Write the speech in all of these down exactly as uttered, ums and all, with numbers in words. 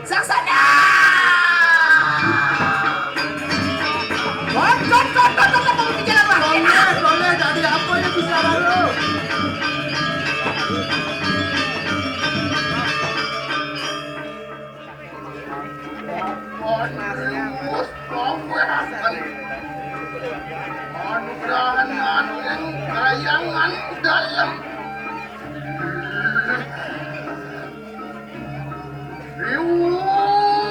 Saksana! Kon, kon, kon, kon, kon, kon, kon, bicara, Bang. Boleh, boleh, jadi apa yang bicara lu? Kon riwus kowe akan. Kon kahanan ing kayangan dalem. Riwus.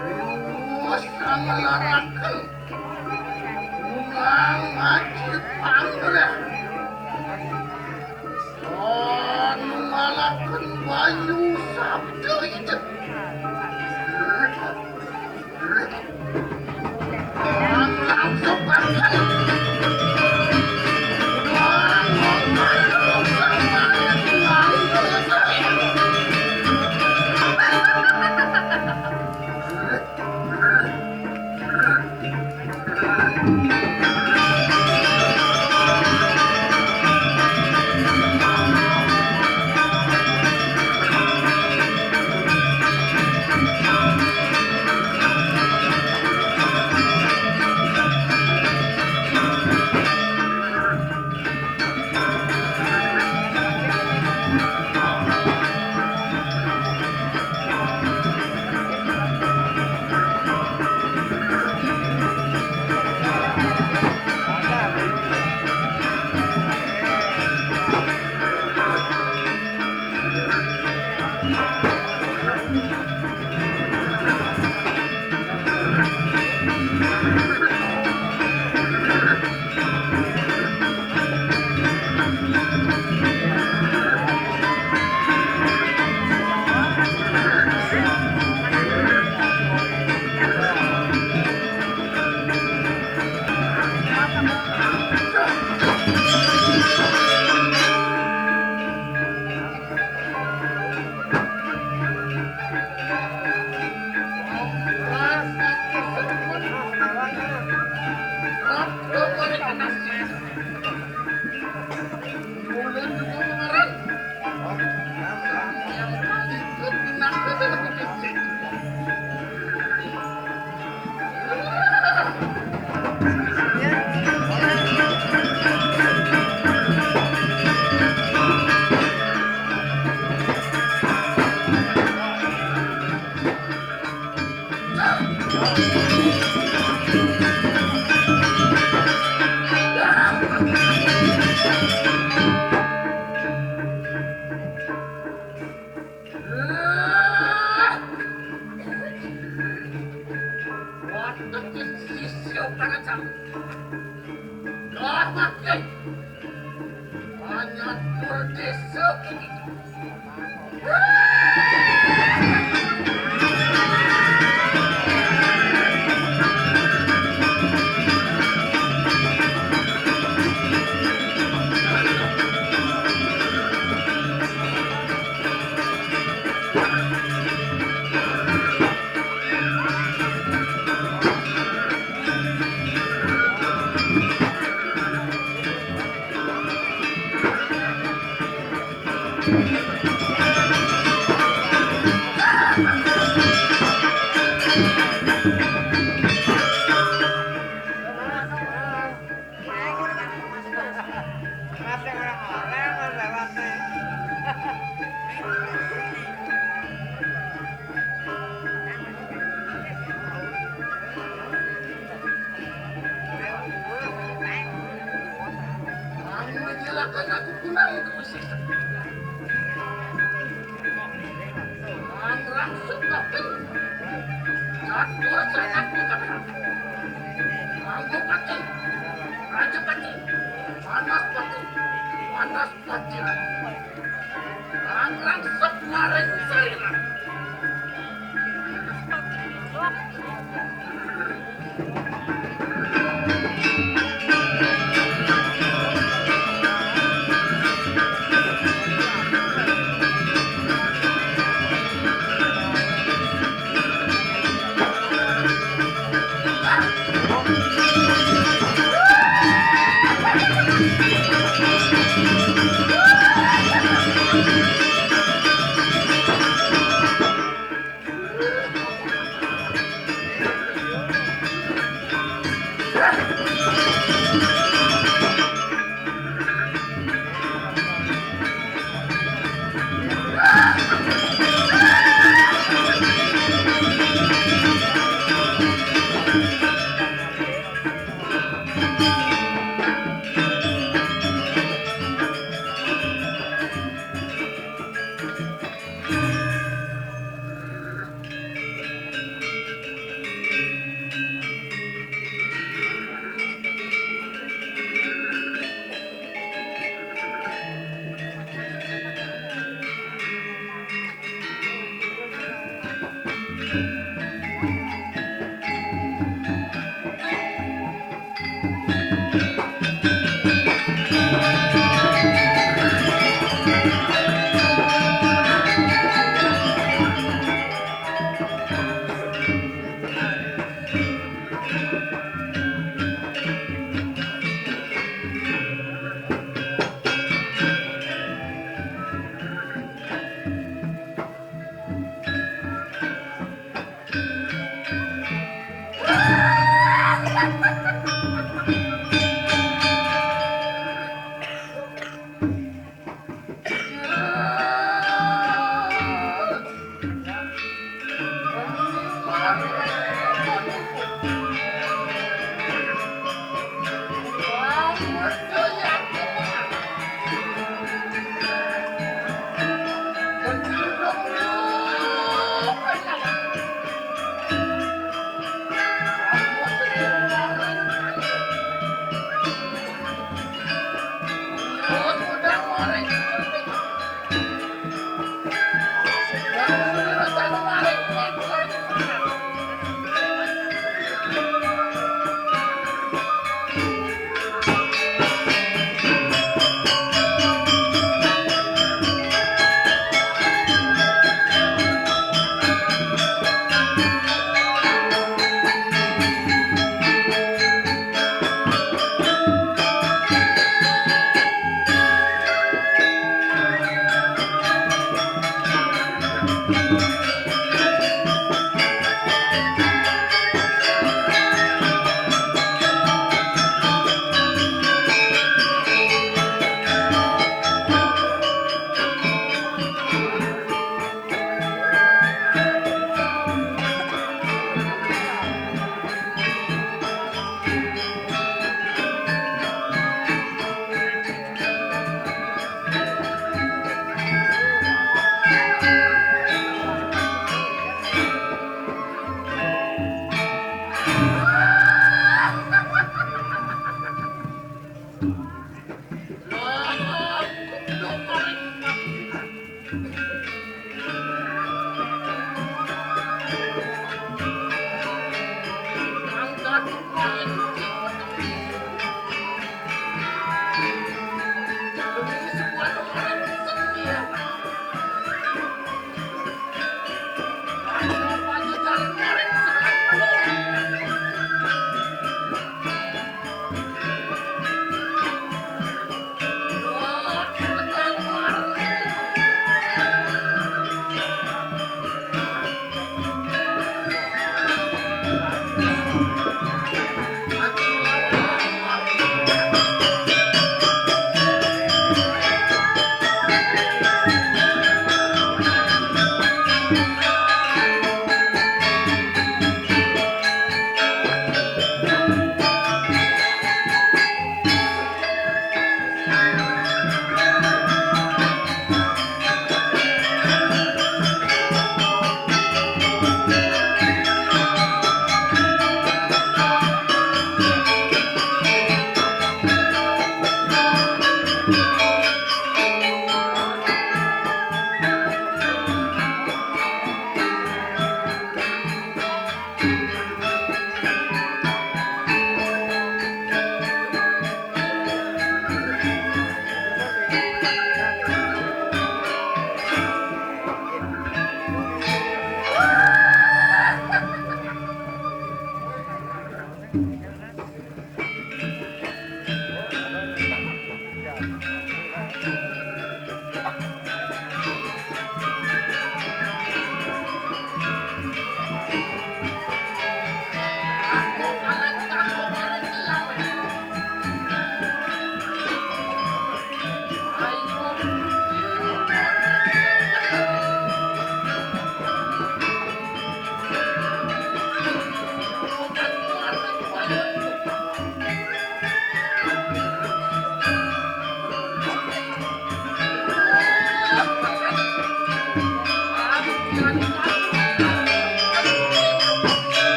Riwus nglaraken. Unang aji panggreh. Kon ngalaken wayu sabda ijek. Kon langsung bakal. Watekin sisya panajam. Dalawaken panyatur desa kini. Ang rangsuk batin. Catur canak bukan. Manggo batin. Raja batin. Panas batin. Panas batin. Ang rangsuk maring sarira.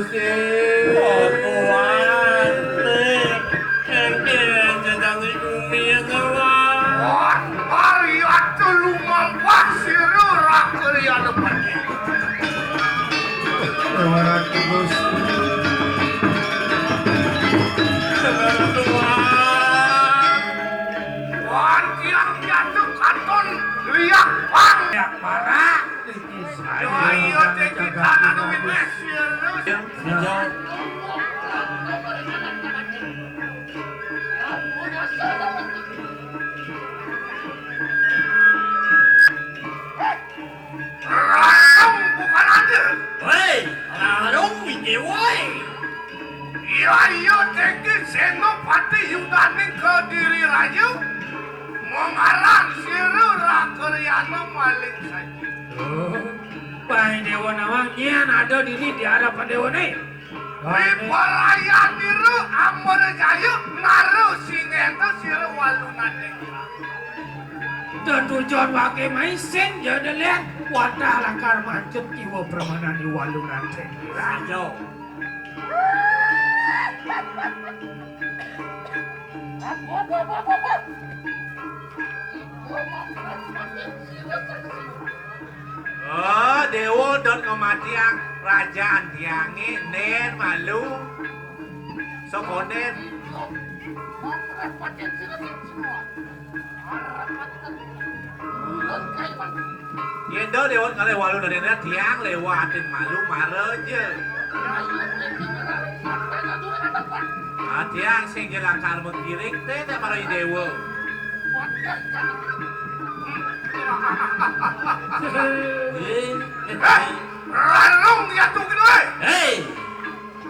Apa wae? Engke sedang dunia kawan. Wah, Arya telu mampah sira rakaliana pati. Ora terus. Wan tiang jatuh katon liak pang. Liak parak. Ayo, tinggi tanah duit, sira. Larung bukan aja. Woi, larung iki woi. Iya, iya, tinggi Senopati Yudaning Kediri Raja. Mengarang sira rakaliana maling saji. Oh, Pak Dewa Nawang, nyen ada dini di hadapan Dewa ne. Wipalayanira Amrajaya nara singenta sira walunaning. Tetujon wake mai sing jadelen watah lakar mancet kiwa pramanane walunaning. Raja. Oh, Dewa dot ngematiang rajan tiange nen malu. Sokonen. Yen do Dewa kalih walu dene tiang lewatin malu mara ja. Ah, tiang sing jelakar mengkiring te tak para Dewa. Eh, Larung ya tuh gitu, eh. Hei,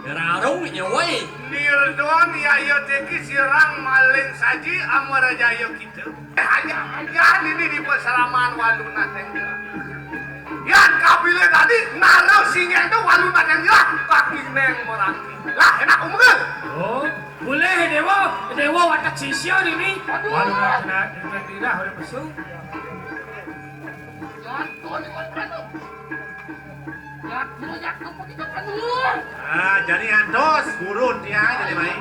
larung nyewe. Nirdon ya iya teki sirang maling saji Amrajaya kita. Eh, hanya, hanya ini di peseraman walunan yang jelas. Ya, kabile tadi nara singen tuh walunan yang jelas. Kaki neng merangki. Lah, enak umur. Oh, boleh Dewa, Dewa watak sisya ini. Walunan kena tidak udah pesu. Ah, jadi antos gurun dia jadi mai.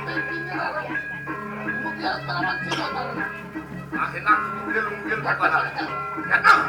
Ah, enak mungil-mungil pada. Ya tuh.